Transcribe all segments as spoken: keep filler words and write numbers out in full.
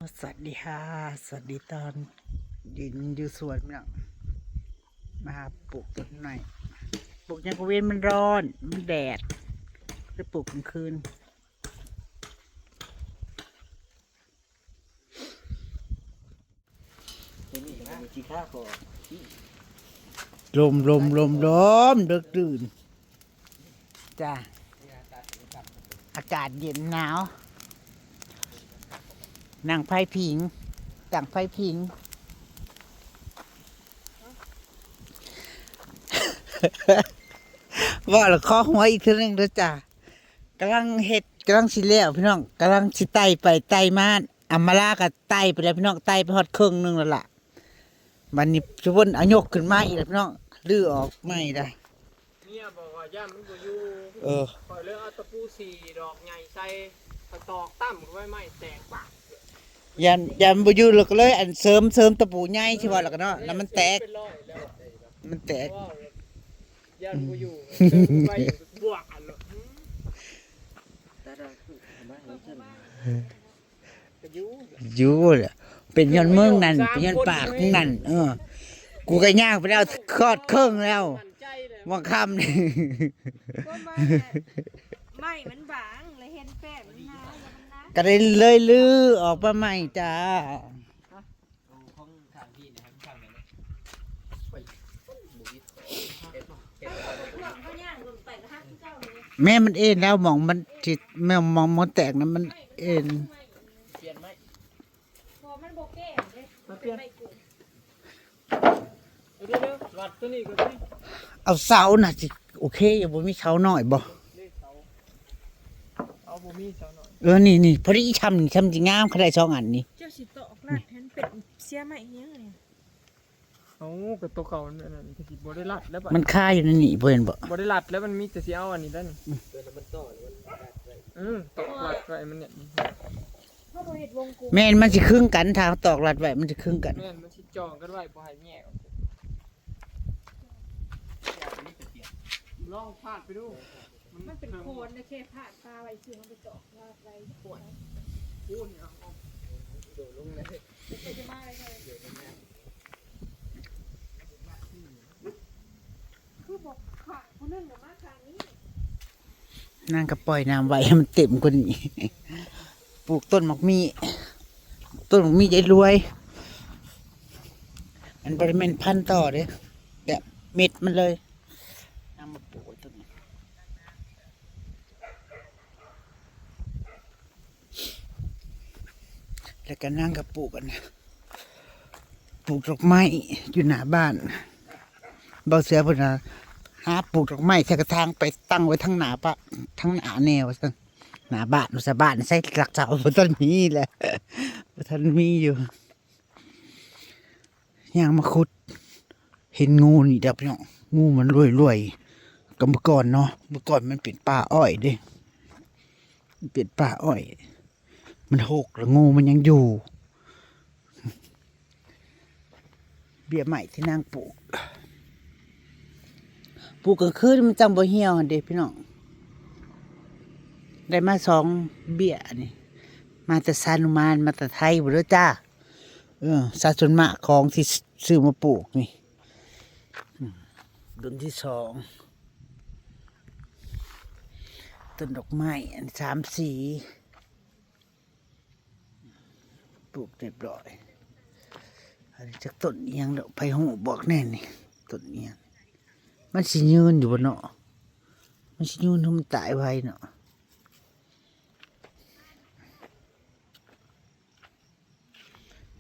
สวัสดีค่ะ สวัสดีตอนเย็นอยู่สวนพี่น้อง มาหาปลูกต้นไม้ ปลูกยังกะเวนมันร้อนมันแดด จะปลูกกลางคืน ตัวนี้มันมีขี้ข้าคอ ลมลมลมลมเดึกดื่นจ้า อากาศเย็นหนาว นั่งไฟผิงตั้งไฟผิง ว่าละขอหัวอีกเทื่อหนึงเด้อจ้ากำลังเฮ็ดกำลังสิแล้วพี่น้องกำลังสิไต่ไปไต่มาอำมาลาก็ไต่ไปแล้วพี่น้องไต่ไปฮอดครึ่งหนึงแล้วล่ะบัดนี้ชุบนเอายกขึ้นมาอีกแล้วพี่น้องรื้อออกใหม่ละ เมียบอกว่าย่านมันบ่อยู่ เออ ข่อยเลยเอาตะปูสี่ดอกใหญ่ใส่กระตอกตั้มไว้ไม้แตกปะ ยันยันบ่อยู่แล้วก็เลยอันเสริมเสริมตะปูใหญ่ที่ว่าแล้วก็เนาะแล้วมันแตก เป็นร้อยแล้ว มันแตก ว่าย่านบ่อยู่ไปบวกอันละ ตาดำคือมาเห็นเช่น ก็อยู่ อยู่แหละเป็นย้อนมึงนั่นเป็นย้อนปากมึงนั่นเออ กูก็ย่างไปแล้วคอดเครื่องแล้ว มันใจเลย ว่าค่ำนี่ ก็มาไม่มันบางเลยเห็นแป้งมันหนาแล้วมันหนา ก็ได้เลยลื้อออกมาใหม่จ้า ของทางพี่นะครับทางนั้น พวกเขาย่างลงไปก็หักที่เจ้าเลย แม่มันเอ็นแล้วหมองมันจิตแม่หมองมันแตกนะมันเอ็น เปลี่ยนไหม พอมันโบแก้งเลย มาเปลี่ยนเดี๋ยวเดี๋ยวรัดตัวนี้ก็ได้ เอาเสาน่ะสิโอเคอยู่บ่มีเสาหน่อยบ่ เลขเขาเอาบ่มีเสาหน่อย เออนี่นี่พอดีทำนี่ทำสิงามเขาได้สองอันนี่ เจ้าสิตอกลาดแทนเป็ดเสียใหม่ยังไง เอากับตัวเก่านั่นน่ะก็สิบ่ได้รัดแล้วบัด มันคาอยู่ในนี่บ่เห็นบ่ บ่ได้รัดแล้วมันมีแต่สิเอาอันนี้แล้วนี่ เดี๋ยวมันต่อแล้วมันรัดไว้ เออตอกรัดไว้มันเนี่ย เขาบริเวณวงกลม แม่นมันสิครึ่งกันถ้าตอกลัดไว้มันสิครึ่งกัน แม่นมันสิจองกันไว้บ่ให้แยกออก อันนี้จะเปลี่ยน ลองพาดไปดู มันเป็นโคนนะแค่พาดปลาไว้ซื้อมันไปตอกลาดไว้ พูดเนี่ยเอา โดดลงเลย เดี๋ยวจะมาอะไรเลยคือบอกขวาคนนึงน่ะมาทางนี้ นางก็ปล่อยน้ำไว้ให้มันเต็มกว่านี้ ปลูกต้นหมากมี ต้นหมากมียายรวย อันบริเวณพันธุ์ต่อเด้อแบบเม็ดมันเลยนางมาปลูกไว้ต้นนี้ แล้วก็นางก็ปลูกกันนะปลูกดอกไม้อยู่หน้าบ้านเบาเสือเพิ่นนะหาปลูกดอกไม้ใส่กระถางไปตั้งไว้ทั้งหน้าปะทั้งหน้าแนวซั่นหน้าบ้านว่าซะบ้านใส่หลักเสาบ่ทันมีแหละบ่ทันมีอยู่ย่างมาขุด เห็นงูนี่เด้อพี่น้อง งูมันรวยๆกับเมื่อก่อนเนาะ เมื่อก่อนมันเป็นป่าอ้อยเด้ มันเป็นป่าอ้อย มันหกแล้วงูมันยังอยู่ เบี้ยไม้ที่นางปลูก ปลูกกลางคืนมันจังบ่เหี่ยวหั่นเด้พี่น้อง ได้มาสองเบี้ยนี่ มาแต่สานุมานมาแต่ไทยบ่เด้อจ้า เออ สาส่วนมากของที่ซื้อมาปลูกนี่ อืม ต้นที่สอง ต้นดอกไม้อันสามสี ปลูกเรียบร้อย อันนี้จักต้นอิหยังดอก ไผฮู้บอกแน่นี่ ต้นอิหยัง มันสิยืนอยู่บ่เนาะ มันสิยืนหรือมันตายไวเนาะ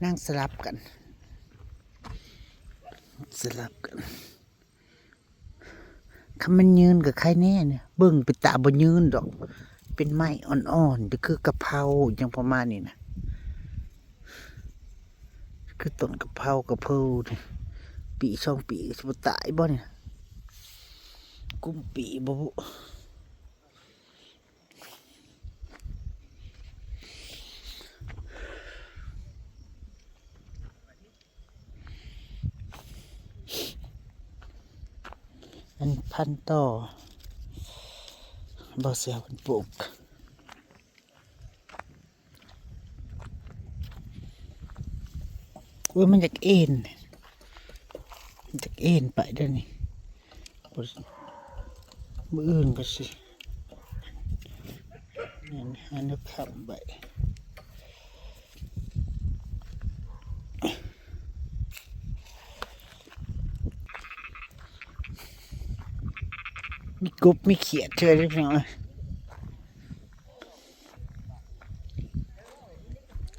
นั่งสลับกัน สลับกัน คันมันยืนกับใครแน่เนี่ย เบิ่งเป็นตาบ่ยืนดอก เป็นไม้อ่อนๆ ก็คือกะเพราอย่างประมาณนี้นะ คือต้นกะเพรากะเพราเนี่ย ปีสองปีก็สิบ่ตายบ่เนี่ย กุมปีบ่บุ อันพันธุ์ต่อ บ่เสียเพิ่นปลูก โอ้ย มันอยากเอ็น อยากเอ็นไปเด้อนี่ มื้ออื่นก็สิ นี่ อันนี้ค้ำไว้ มีกบ มีเขียดเชิญพี่น้องเอ้ย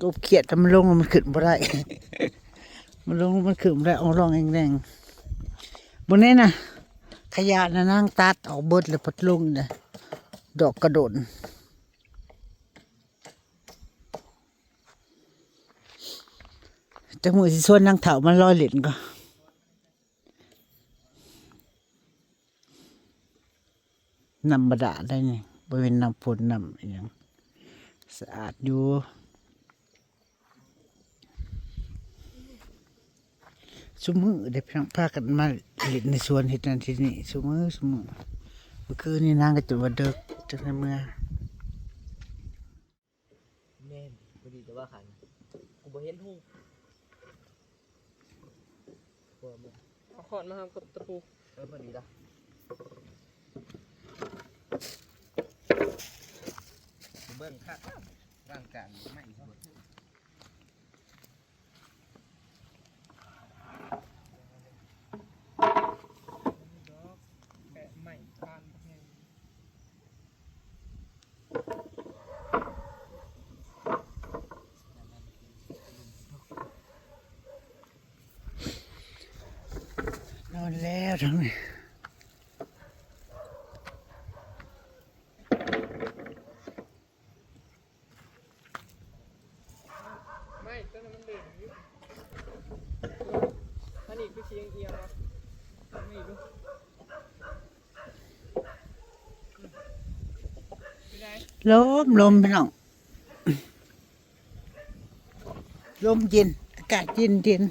กบเขียด ถ้ามันลง มันขึ้นบ่ได้ มันลง มันขึ้นบ่ได้ เอาลองแองๆ บนนี้นะ ขยะนะ นางตัดออกเบิดเลย พัดลงเลย ดอกกระโดน จักมื้อสิชวนนางเฒ่ามาลอยเล่นก็ น้ำบาดาลได้นี่ บ่แม่นน้ำฝน น้ำอิหยัง สะอาดอยู่ ซุมื้อได้พากันมาเล่นในสวน เฮ็ดนั่นเฮ็ดนี่ ซุมื้อ ซุมื้อ เมื่อคืนนี้นางก็จนว่าเดิก จังได้เมือ แม่น พอดีแต่ว่าขัน กูบ่เห็นหู กลัวมัน เอาขอนมาครับกับตะปู เออ พอดีละ กูเบิ่งคักแล้ว ร่างกายไม่อีกบ่ ดอกแปะไม้คานบักใหญ่ นอนแล้วทั้งนี้ ไม่ ต้นนั้นมันเด่นอยู่ อันนี้คือเสียงเอียงวะ ไม่รู้ ลม ลมพี่น้อง ลมเย็น อากาศเย็นเย็น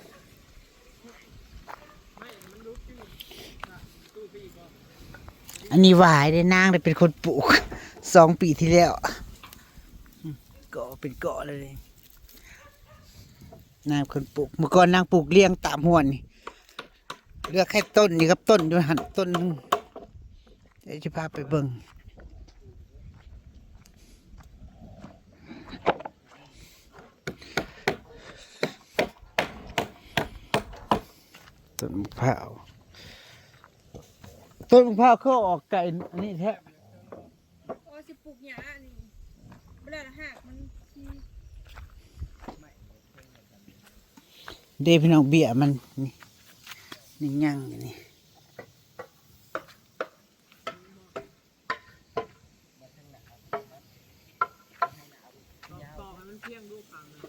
อันนี้หวายเด้ นางได้เป็นคนปลูก สองปีที่แล้ว เกาะเป็นเกาะเลย นางเป็นคนปลูก เมื่อก่อนนางปลูกเรียงตามหัวนี่ เหลือแค่ต้นนี่กับต้นอยู่หั่น ต้นหนึ่ง เดี๋ยวจะพาไปเบิ่ง ต้นมะพร้าว ต้นมะพร้าวคือออกไกลอันนี้แท้ โอ้ สิปลูกหญ้านี่ บ่ได้ละ หากมัน เด้พี่น้อง เบี้ยมัน นี่ นี่ยังอยู่นี่ ตอกให้มันเพียงลูกครั้งหนึ่ง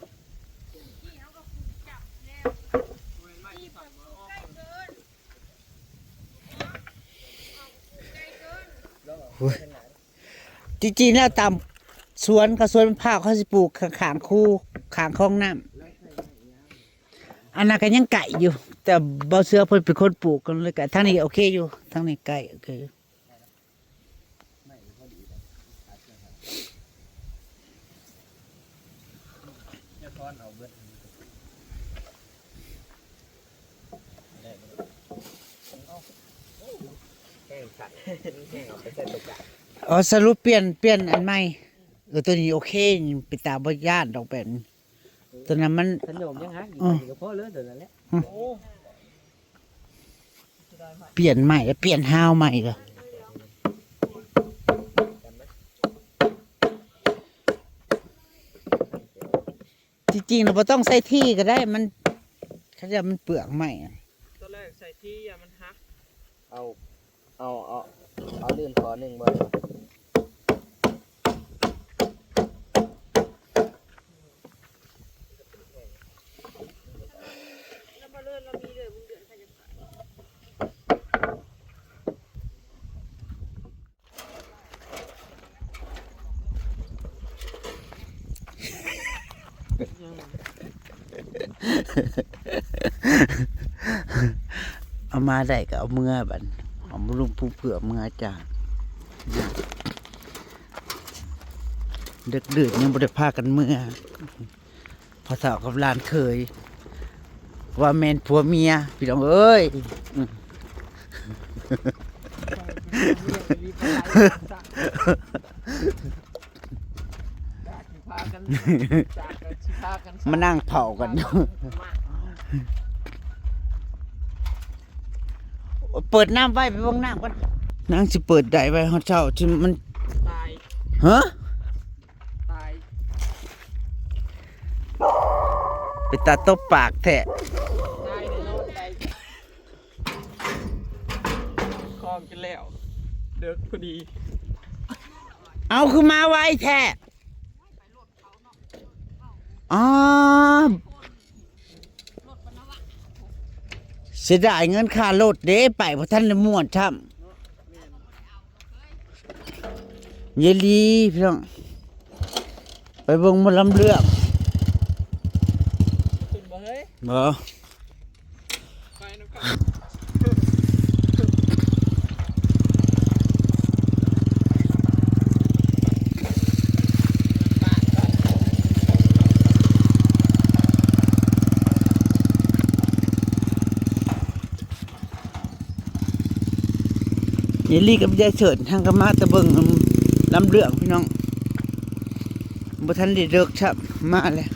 โอ้ย จริงๆแล้วตามสวนเขา สวนมะพร้าวเขาสิปลูกข้างๆคู ข้างคลองน้ำ อันนั้นก็ยังไกลอยู่ แต่บ่าวเสือเพิ่นเป็นคนปลูกกันเลย ก็ทางนี้โอเคอยู่ ทางนี้ใกล้ โอเคอยู่ อ๋อ สรุปเปลี่ยน เปลี่ยนอันใหม่ เออ ตัวนี้โอเค เป็นตาบ่ย่านดอกแบบนี้ ตัวนั้นมัน ขนมยังหักอีก อืม อันนี้ก็พอเลย ตัวนั้นแหละ อืม โอ้ เปลี่ยนใหม่แล้ว เปลี่ยนฮาวใหม่แล้ว จริงๆ เราบ่ต้องใส่ที่ก็ได้ มัน เขาจะมันเปลือกใหม่อะ ตอนแรกใส่ที่อะมันหัก เอา เอา เอา เอาลื่นขอหนึ่งบ่ เอามาได้ก็เอาเมือบัด เอามาลงปูเผื่อเมือจ้า ดึกดื่นยังบ่ได้พากันเมือ พ่อเฒ่ากับหลานเขย ว่าแม่นผัวเมียพี่น้องเอ้ย อืม พากัน จากกันสิพากัน มานั่งเผากันอยู่ เปิดน้ำไว้ไปเบิ่งน้ำก่อน นางสิเปิดได้ไว้ฮอดเช้าที่มัน ตาย ฮะ ตาย เป็นตาตบปากแท้ ตายแน่นอนตายคลองกันแล้ว เดิกพอดี เอาคือมาไวแท้ อ๋อ เสียดายเงินค่ารถเด้ ไปบ่ทันได้ม่วนซ้ำ เยลีพี่น้อง ไปเบิ่งหมอลำเรื่อง ขึ้นบ่เฮ้ย บ่ ไปนำกัน เยลีกับยายเฉิดทางก็มาแต่เบิ่งลำเรื่องพี่น้อง บ่ทันได้เลิกซ้ำมาแล้ว